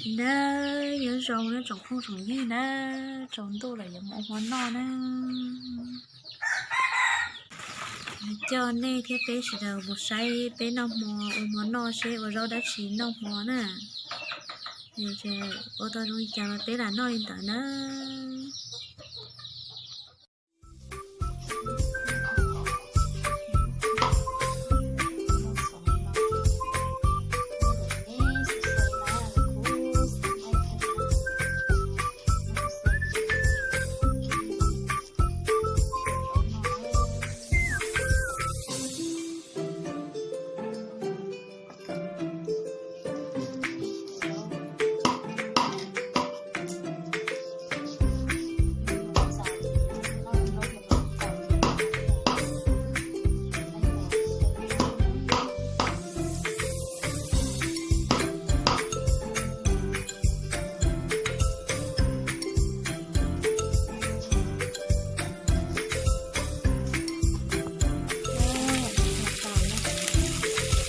Na, nyob zoo na tsoom phooj tsoom ywg na, tsaus ntuj lawm yuav mus ua hmo noj na. Coj nej thiab peb sawv daws mus saib peb noj hmo, ua hmo noj seb ua zaub dab tsi noj hmo na. Ua tau zoo li cas mas peb lam noj li ntawd na.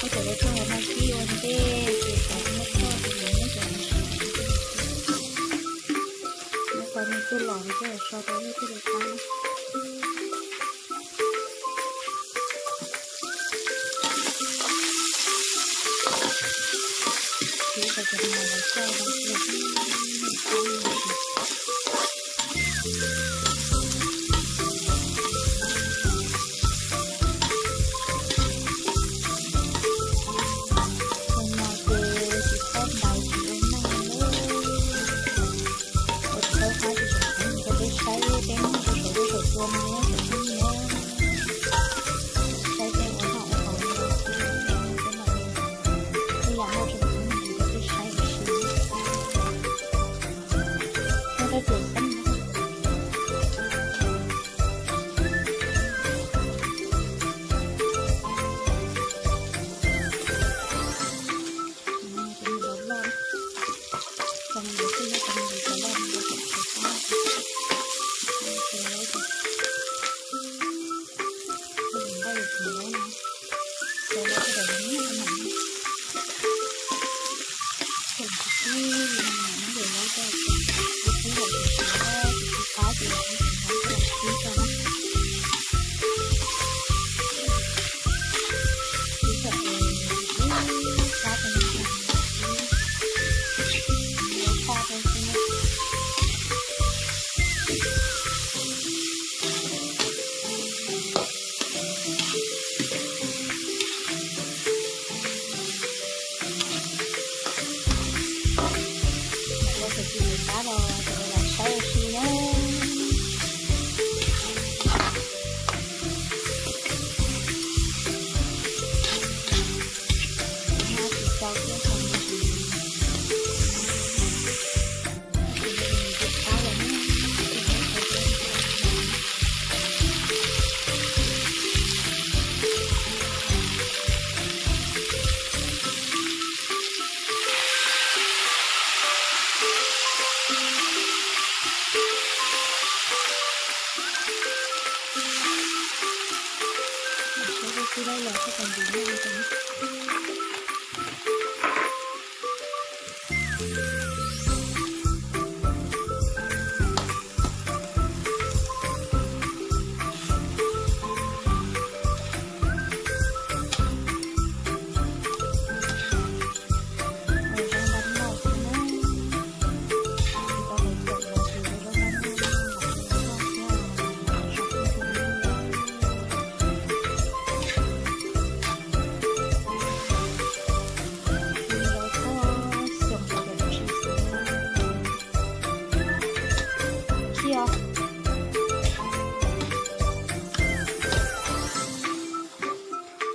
Muab cov lawv txog hauv no kib ua ntej, ces cov muab txog ces yuav muab cov no siv. Muab cov no tuaj los ces so rau lub tej lus qab. Kib cov cov no los coj rau lub qab. Tus no ces tsis txhob ntais tsis ua neej li. Ua txhawb qab tsis tseem ceeb rau peb saib, peb muab rau saum lub saum cua no na tsoom phooj ywg na. Saib tej ua noj ua haus li no xwb, peb mam li, tej yam muaj tseem ceeb rau peb saib ua si. Muab rab riam teeb. Ua txhua txhua tab los lam saib ua si na.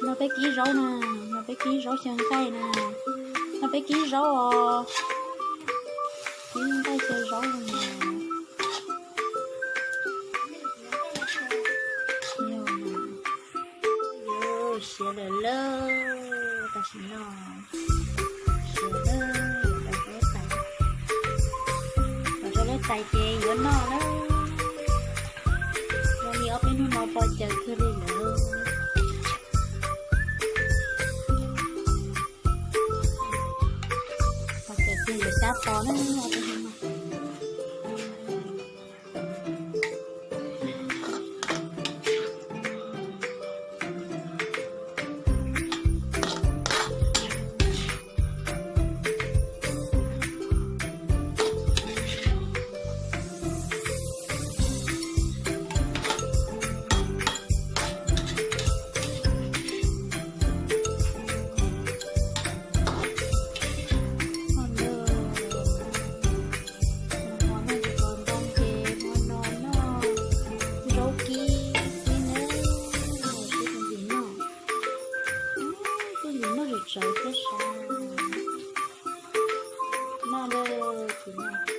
No peb kib zaub na, no peb kib zaub xyaw nqaij na, no peb kib zaub os, kib nqaij xyaw zaub na. Siav lawm lauj, tam sim no siav lawm, los rau lub tais ces yuav noj lawm. Zoo li ob peb hnub no pom caws kawg li lawm. Pom caws Yuav xyab pos na. Hmo no ces hmo no noj zaub kib xwb nawb, sib txuas ntxim noj, sib txuas ntxim noj tsawv tsawv thiab sas. Noj lawm tsis noj.